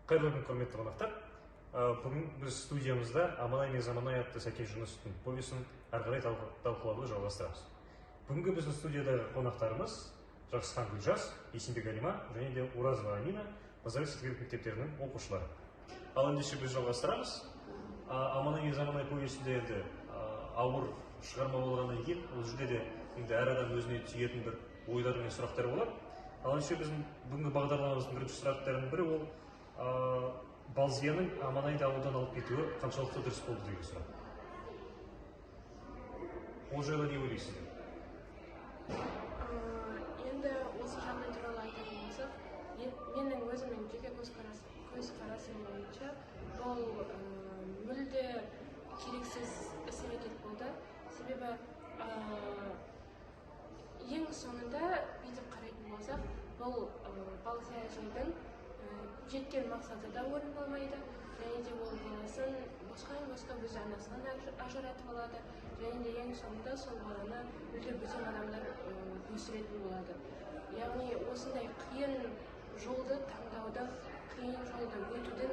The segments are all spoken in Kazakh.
Қайырлы күн, құрметті қонақтар! Бүгін біз студиямызда «Аманай мен Заманай» атты Сәкен Жүнісовтің повесін әрі қарай талқылауды жалғастырамыз. Бүгінгі біздің студиядағы қонақтарымыз: Жақсыхан Гүлжас, Есенбек Әлима және де Оразова Амина, Базарбай Сәтбаев мектептерінің оқушылары. Ал ендеше біз жалғастырамыз. «Аманай мен Заманай» повесінде енді ауыр шығарма болғаннан кейін, ол жерде де енді әр адам өзіне түйетін бір ойлар мен сұрақтар болады. Ал ендеше біздің бүгінгі бағдарламамыздың бірінші сұрақтарының бірі ол Балзияның Аманайды ауылдан алып кетуі қаншалықты дұрыс болды деген сұрақ. Ол жайлы не ойлайсыздар? Енді осы жағдай туралы айтатын болсақ, менің өзімнің жеке көзқарасым бойынша бұл мүлде керексіз іс әрекет болды. Себебі ең соңында бүйтіп қарайтын болсақ, бұл Балзия әжейдің жеткен мақсаты да орындалмайды және де ол баласын босқан босқа өз анасынан ажыратып алады және де ең соңында сол баланы мүлде бөтен адамдар өсіретін болады. Яғни осындай қиын жолды таңдаудың, қиын жолды өтудің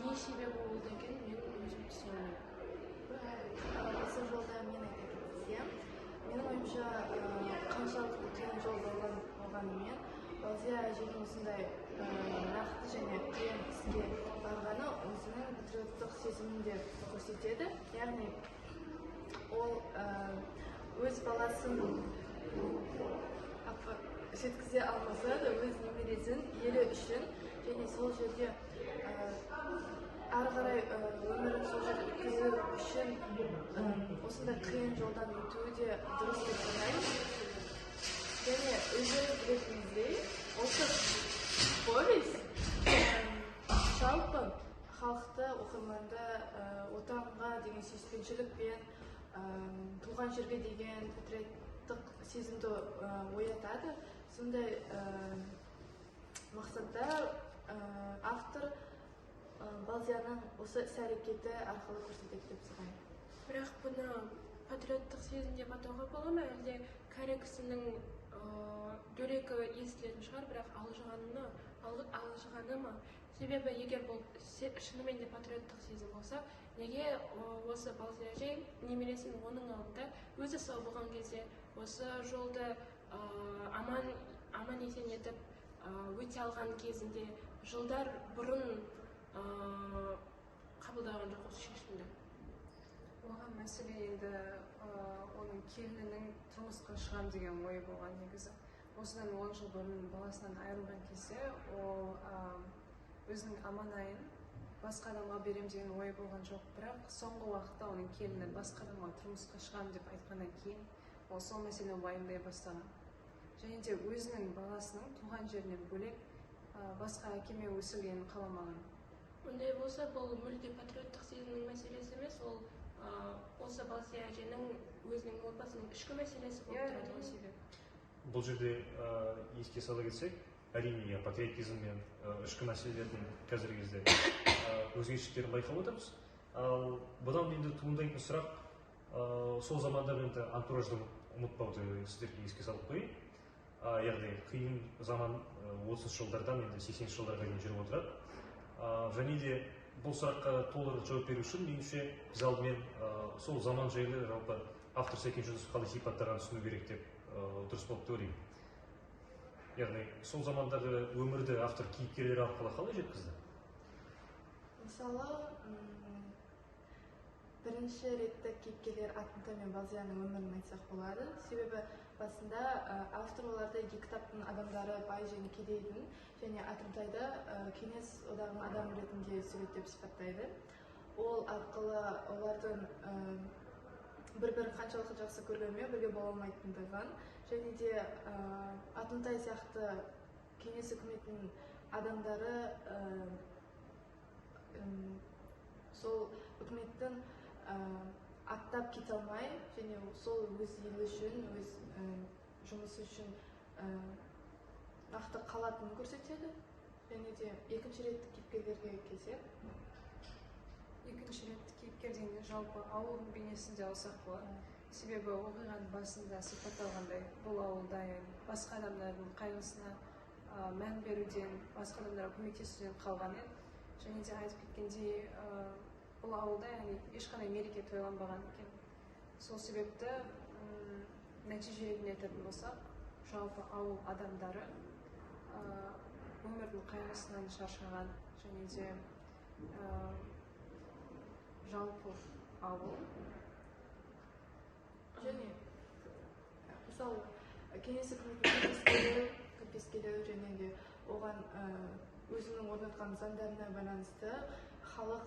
не себебі болды екен, мен өзім түсіне алмаймын. Осы жолда мен айта кетсем, менің ойымша, қаншалықты қиын жол болғанымен, Балзия әженің осындай нақты және қиын іске барғаны өзінің патриоттық сезімін де көрсетеді. Яғни ол өз баласын жеткізе алмаса да, өз немересін елі үшін және сол жерде ары қарай өмірін сол жерде өткізу үшін осындай қиын жолдан өтуі де дұрыс деп санаймын. Және өздеріңіз білетініңіздей, осы повесть жалпы халықты, оқырманды отанға деген сүйіспеншілік пен туған жерге деген патриоттық сезімді оятады. Сондай мақсатта автор Балзияның осы іс әрекеті арқылы көрсетеді деп санаймын. Бірақ бұны патриоттық сезім деп атауға бола ма, әлде кәрі кісінің дөрекі естілетін шығар, бірақ алжығаны ма? Себебі егер бұл шынымен де патриоттық сезім болса, неге осы Балзия әжей немересін оның алдында, өзі сау болған кезде, осы жолды аман есен етіп өте алған кезінде, жылдар бұрын қабылдаған жоқ осы шешімді? Оған мәселе енді оның келінінің тұрмысқа шығам деген ойы болған негізі. Осыдан 10 жыл бұрын баласынан айырылған кезде ол өзінің Аманайын басқа адамға берем деген ойы болған жоқ. Бірақ соңғы уақытта оның келіні басқа адамға тұрмысқа шығам деп айтқаннан кейін, ол сол мәселені уайымдай бастаған және де өзінің баласының туған жерінен бөлек басқа әкемен өсіргенін қаламаған. Ондай болса, бұл мүлде патриоттық сезімнің мәселесі емес, ол осы Балзия әженің өзінің отбасының ішкі мәселесі болып тұрады ғой себебі. Бұл жерде еске сала кетсек, әрине, иә, патриотизм мен ішкі мәселелердің қазіргі кезде өзгешеліктерін байқап отырмыз. Ал бұдан енді туындайтын сұрақ, сол замандағы енді антуражды ұмытпауды сіздерге еске салып қояйын. Яғни қиын заман, 30-жылдардан енді 80-жылдарға дейін жүріп отырады. Және де бұл сұраққа толық жауап беру үшін, меніңше, біз алдымен сол заман жайлы жалпы автор Сәкен Жүнісов қалай сипаттағанын түсіну керек деп дұрыс болып деп ойлаймын. Яғни сол замандағы өмірді автор кейіпкерлер арқылы қалай жеткізді? Мысалы, бірінші ретті кейіпкерлер Атымтай мен Балзияның өмірін айтсақ болады. Себебі басында автор оларды екі таптың адамдары, бай және кедейдің, және Атымтайды Кеңес одағының адамы ретінде суреттеп сипаттайды. Ол арқылы олардың бір бірін қаншалықты жақсы көргенімен, бірге бола алмайтындығын және де Атымтай сияқты Кеңес үкіметінің адамдары сол үкіметтің аттап кете алмай және сол өз елі үшін, өз жұмысы үшін нақты қалатынын көрсетеді. Және де екінші реттік кейіпкерлерге келсек. Екінші рет кейіпкер дегенде, жалпы ауылдың бейнесін де алсақ болады. Себебі оқиғаның басында сипатталғандай, бұл ауылда енді басқа адамдардың қайғысына мән беруден, басқа адамдарға көмектесуден қалған еді. Және де айтып кеткендей, бұл ауылда, яғни, ешқандай мереке тойланбаған екен. Сол себепті нәтиже ретінде айтатын болсақ, жалпы ауыл адамдары өмірдің қайғысынан шаршаған, және де жалпы ауыл. Және мысалы, кеңес үкіметінің көнтескелеу және де оған өзінің орнатқан заңдарына байланысты халық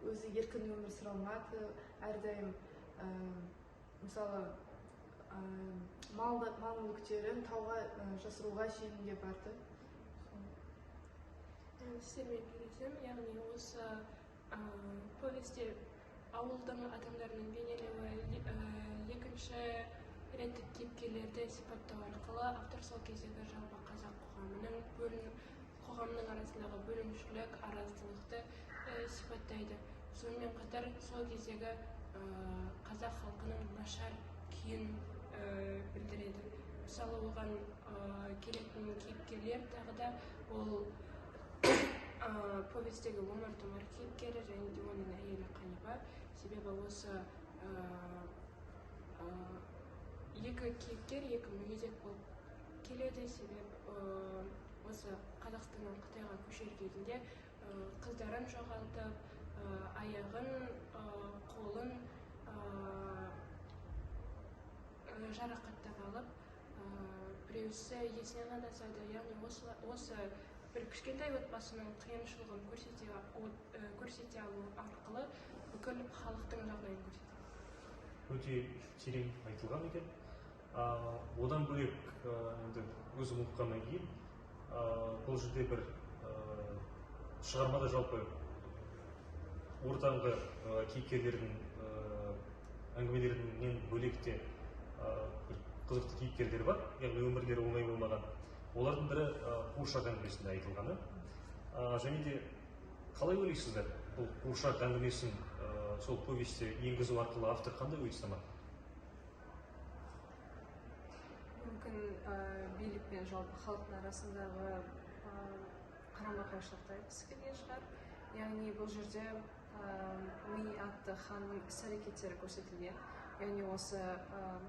өзі еркін өмір сүре алмады. Әрдайым, мысалы, мал мүліктерін тауға жасыруға шейін де барды. Сіздермен келісемін, яғни осы повесте ауылдың адамдарының бейнелеуі, екінші реттік кейіпкерлерді сипаттау арқылы автор сол кездегі жалпы қазақ қоғамының арасындағы бөлімшілік, араздылықты сипаттайды. Сонымен қатар сол кездегі қазақ халқының нашар күйін білдіреді. Мысалы, оған келетін кейіпкерлер тағы да ол повестегі Омар Томар кейіпкері және де оның әйелі Қанипа. Себебі осы екі кейіпкер екі мүгедек болып келеді. Себебі осы Қазақстаннан Қытайға көшер кезінде қыздарын жоғалтып, аяғын, қолын жарақаттап алып, біреусі есінен адасады. Яғни осы бір кішкентай отбасының қиыншылығын көрсете алу арқылы бүкіл халықтың жағдайын көрсетеді. Өте терең айтылған екен. Одан бөлек, енді өзім оқығаннан кейін, бұл жерде бір шығармада жалпы ортаңғы кейіпкерлердің әңгімелерінен бөлек те бір қызықты кейіпкерлер бар, яғни өмірлері оңай болмаған. Олардың бірі қуыршақ әңгімесінде айтылғаны. Және де қалай ойлайсыздар, бұл қуыршақ әңгімесін сол повесте енгізу арқылы автор қандай ой ұстамақ? Мүмкін билік пен жалпы халықтың арасындағы қарама-қайшылықты айтқысы келген шығар. Яғни бұл жерде Ми атты ханның іс-әрекеттері көрсетілген. Яғни осы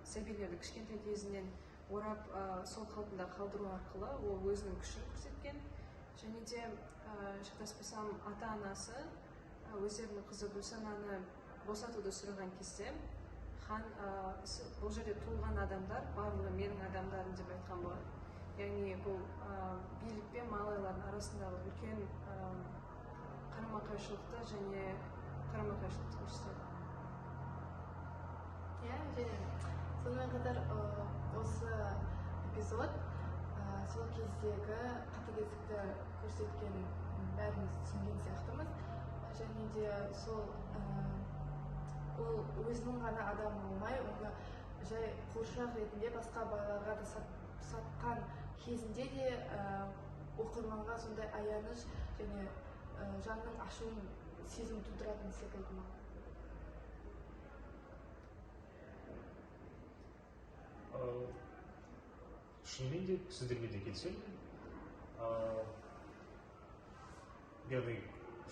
сәбилерді кішкентай кезінен орап, сол қалпында қалдыру арқылы ол өзінің күшін көрсеткен. Және де, шатаспасам, ата-анасы өздерінің қызы Гүлсананы босатуды сұраған кезде хан, бұл жерде туылған адамдар барлығы менің адамдарым деп айтқан болады. Яғни бұл билік пен малайлардың арасындағы үлкен қарама-қайшылықты және қарама-қайшылықты көрсетеді. Иә, және сонымен қатар осы эпизод сол кездегі қатыгездікті көрсеткен, бәріміз түсінген сияқтымыз. Және де сол ол өзінің ғана адамы болмай, оны жай қуыршақ ретінде басқа балаларға да сатқан кезінде де оқырманға сондай аяныш және жанның ашуын сезім тудыратын секілді маған. Шынымен де сіздермен де келісемін. Яғни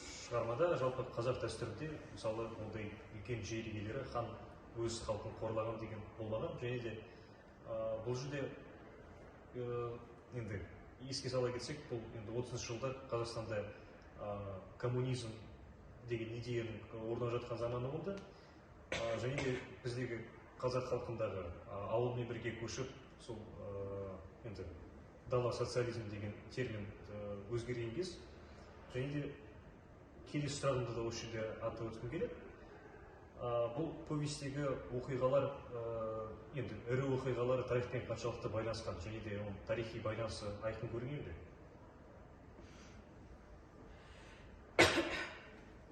шығармада жалпы қазақ дәстүрінде, мысалы, ондай үлкен жер иелері хан өз халқын қорлаған деген болмаған. Және де бұл жерде, енді еске сала кетсек, бұл енді 30-шы жылдар Қазақстанда коммунизм деген идеяның орнап жатқан заманы болды. Және де біздегі қазақ халқындағы ауылмен бірге көшіп, сол енді дала социализм деген термин өзгерген кез. Және де келесі сұрағымды да осы жерде атап өткім келеді. Бұл повестегі оқиғалар, енді ірі оқиғалар тарихпен қаншалықты байланысқан, және де оның тарихи байланысы айқын көрінген бе?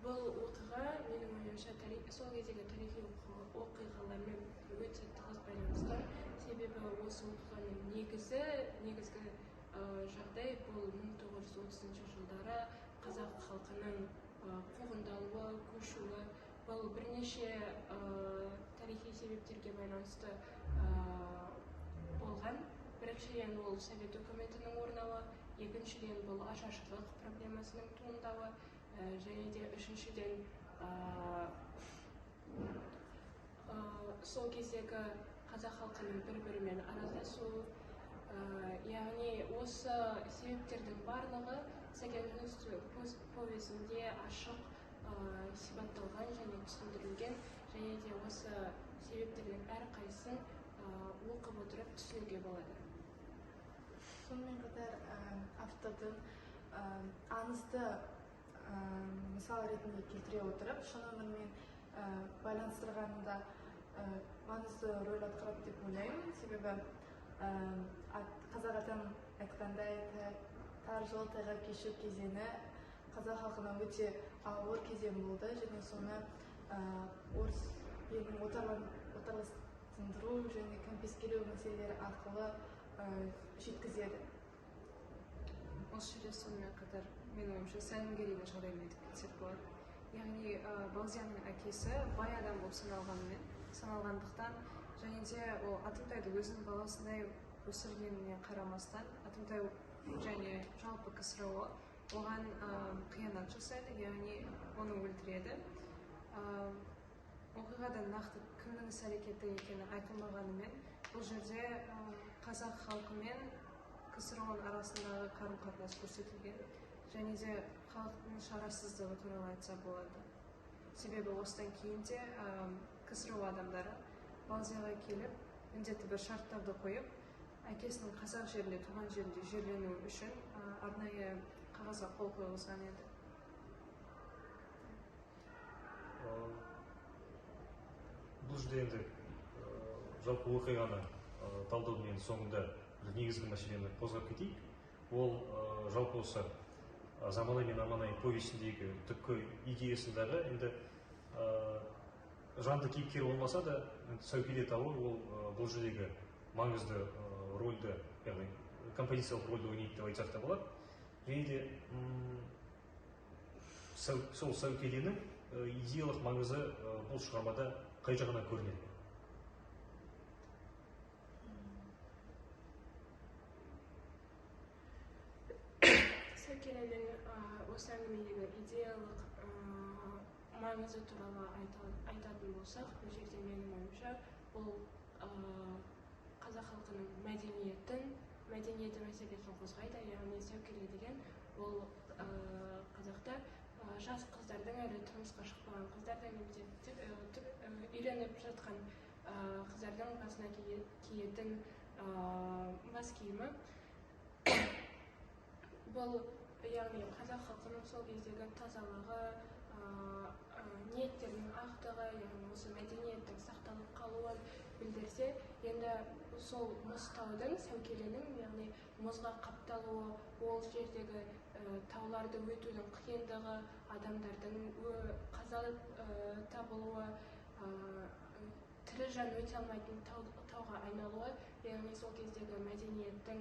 Бұл оқиға менің ойымша сол кездегі тарихи оқиғалармен өте тығыз байланысқан. Себебі осы оқиғаның негізгі жағдай бұл 1930 жылдары қазақ халқының қуғындалуы, көшуі. Бұл бірнеше тарихи себептерге байланысты болған. Біріншіден, ол Совет үкіметінің орнауы, екіншіден, бұл ашаршылық проблемасының туындауы, және де үшіншіден, сол кездегі қазақ халқының бір-бірімен араздасуы. Яғни осы себептердің барлығы Сәкен Жүнісовтің повесінде ашық сипатталған және түсіндірілген, және де осы себептердің әрқайсысын оқып отырып түсінуге болады. Сонымен қатар автордың аңызды мысал ретінде келтіре отырып, шын өмірмен байланыстырғанында маңызды рөл атқарады деп ойлаймын. Себебі қазақ атам айтқандай, тар жол тайға кешу кезеңі қазақ халқына өте ауыр кезең болды, және соны орыс елінің отарластыру және кәмпескелеу мәселелері арқылы жеткізеді. Осы жерде сонымен қатар менің ойымша Сәлімгерейдің жағдайын айтып кетсек болады. Яғни Балзияның әкесі бай адам болып саналғандықтан, және де ол Атымтайды өзінің баласындай өсіргеніне қарамастан, Атымтай және жалпы КСРО оған қиянат жасайды, яғни оны өлтіреді. Оқиғада нақты кімнің іс әрекеті екені айтылмағанымен, бұл жерде қазақ халқы мен КСРО-ның арасындағы қарым-қатынас көрсетілген, және де халықтың шарасыздығы туралы айтса болады. Себебі осыдан кейін де КСРО адамдары Балзияға келіп, міндетті бір шарттарды қойып, әкесінің қазақ жерінде, туған жерінде жерленуі үшін арнайы қағазға қол қойғызған еді. Бұл жерде енді жалпы оқиғаны талдаудың енді соңында бір негізгі мәселені қозғап кетейік. Ол жалпы осы Заманай мен Аманай повесіндегі түпкі идеясындағы енді жанды кейіпкер болмаса да Сәукеле тауы ол бұл жердегі маңызды рөлді, яғни композициялық рөлді ойнайды деп айтсақ та болады. Және де сол Сәукеленің идеялық маңызы бұл шығармада қай жағынан көрінеді? Сәукеленің осы әңгімедегі идеялық маңызы туралы айтатын болсақ, бұл жерде менің ойымша бұл қазақ халқының мәдениеті мәселесін қозғайды. Яғни сәукеле деген ол қазақта жас қыздардың, әлі тұрмысқа шықпаған қыздардың немесе үйленіп жатқан қыздардың басына киетін бас киімі. Бұл яғни қазақ халқының сол кездегі тазалығы, ниеттерінің ақтығы, яғни осы мәдениеттің сақталып қалуын білдірсе, енді сол мұз таудың, сәукеленің, яғни мұзға қапталуы, ол жердегі тауларды өтудің қиындығы, адамдардың қаза табылуы, тірі жан өте алмайтын тауға айналуы, яғни сол кездегі мәдениеттің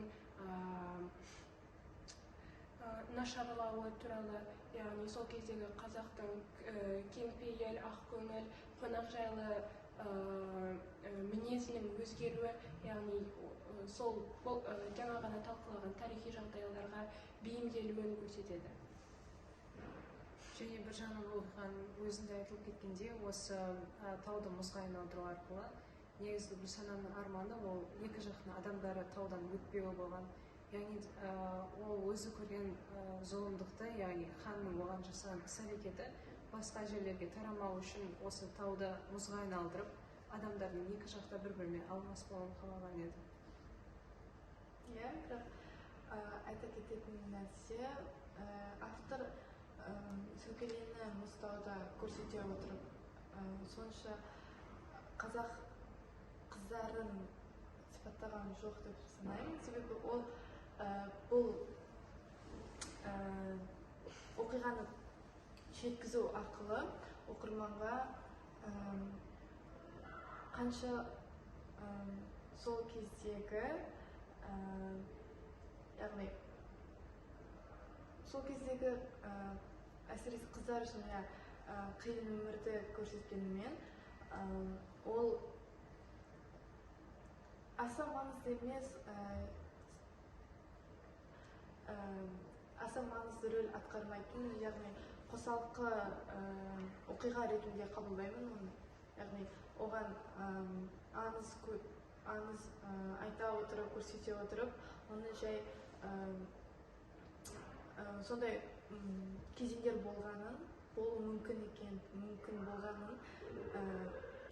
нашарлауы туралы, яғни сол кездегі қазақтың кеңпейіл, ақкөңіл, қонақжайлы мінезінің өзгеруі, яғни сол жаңа ғана талқылаған тарихи жағдайларға бейімделуін көрсетеді. Және бір жағынан оқиғаның өзінде айтылып кеткендей, осы тауды мұзға айналдыру арқылы негізгі Гүлсананың арманы ол екі жақтың адамдары таудан өтпеуі болған. Яғни ол өзі көрген зұлымдықты, яғни ханның оған жасаған іс-әрекеті басқа жерлерге тарамау үшін осы тауды мұзға айналдырып, адамдардың екі жақта бір-бірімен алмаспауын қалаған еді. Иә, бірақ айта кететін нәрсе, автор сәукелені мұзтауда көрсете отырып, сонша қазақ қыздарын сипаттаған жоқ деп санаймын. Себебі ол бұл оқиғаны жеткізу арқылы оқырманға қанша сол кездегі, яғни сол кездегі әсіресе қыздар үшін қиын өмірді көрсеткенімен, ол аса маңызды емес, аса маңызды рөл атқармайтын, яғни қосалқы оқиға ретінде қабылдаймын оны. Яғни оған аңыз айта отырып, көрсете отырып, оны жай сондай кезеңдер болғанын, болуы мүмкін екен, мүмкін болғанын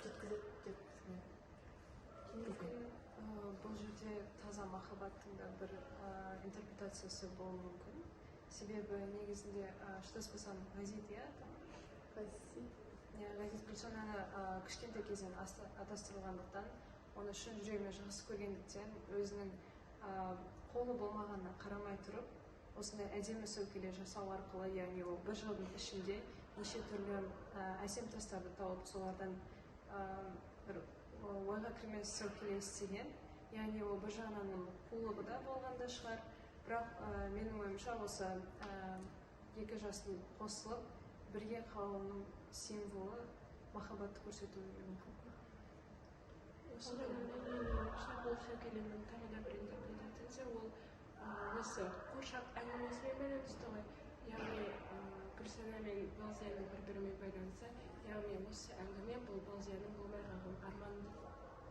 жеткізеді деп санаймын. Мүмкін бұл жерде таза махаббаттың да бір интерпретациясы болуы мүмкін. Себебі негізінде, шатаспасам, Ғазит, иә? Ғазит. Иә, Ғазит Гүлсананы кішкентай кезінен атастырылғандықтан, оны шын жүрегімен жақсы көргендіктен, өзінің қолы болмағанына қарамай тұрып, осындай әдемі сәукеле жасау арқылы, яғни ол бір жылдың ішінде неше түрлі әсем тастарды тауып, солардан бір ойға кірмес сәукеле істеген. Яғни ол бір жағынан оның қулығы да болған да шығар, бірақ менің ойымша осы екі жастың қосылып бірге қалуының символы махаббатты көрсетуі мүмкін. Осыған орай менің ойымша бұл сәукеленің тағы да бір интерпретациясы ол осы қуыршақ әңгімесімен байланысты ғой. Яғни Гүлсана мен Балзияның бір-бірімен байланысы, яғни осы әңгіме бұл Балзияның болмай қалған арманын деп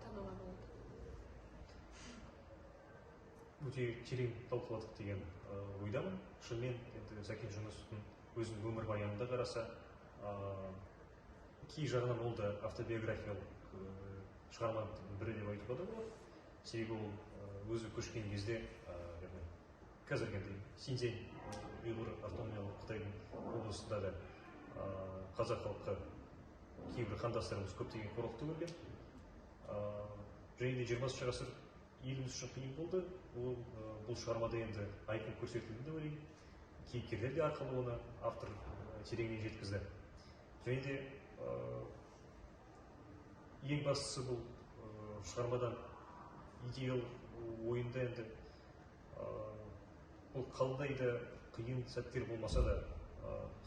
тануға болады. Өте терең талқыладық деген ойдамын. Шынымен енді Сәкен Жүнісовтың өзінің өмірбаянында қараса, кей жағынан ол да автобиографиялық шығарманың бірі деп айтуға да болады. Себебі ол өзі көшкен кезде, яғни қазіргі енді Синьцзян ұйғыр автономиялық Қытайдың облысында да қазақ халқы, кейбір қандастарымыз көптеген қорлықты көрген. Және де 20 ғасыр еліміз үшін қиын болды. Ол бұл шығармада енді айқын көрсетілді деп ойлаймын. Кейіпкерлер де арқылы оны автор тереңнен жеткізді. Және де ең бастысы бұл шығармадан идеялық ойында енді бұл қандай да қиын сәттер болмаса да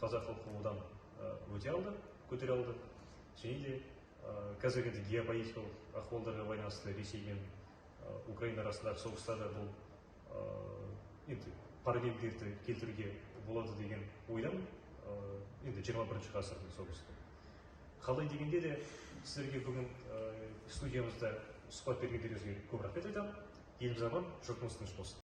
қазақ халқы одан өте алды, көтере алды. Және де қазіргі енді геополитикалық ахуалдарға байланысты Ресей мен Украина арасындағы соғыста да бұл енді параллельдерді келтіруге болады деген ойдамын. Енді 21 ғасырдың соғысы. Қалай дегенде де сіздерге бүгін студиямызда сұхбат бергендеріңізге көп рахмет айтамын. Еліміз аман, жұртымыз тыныш болсын.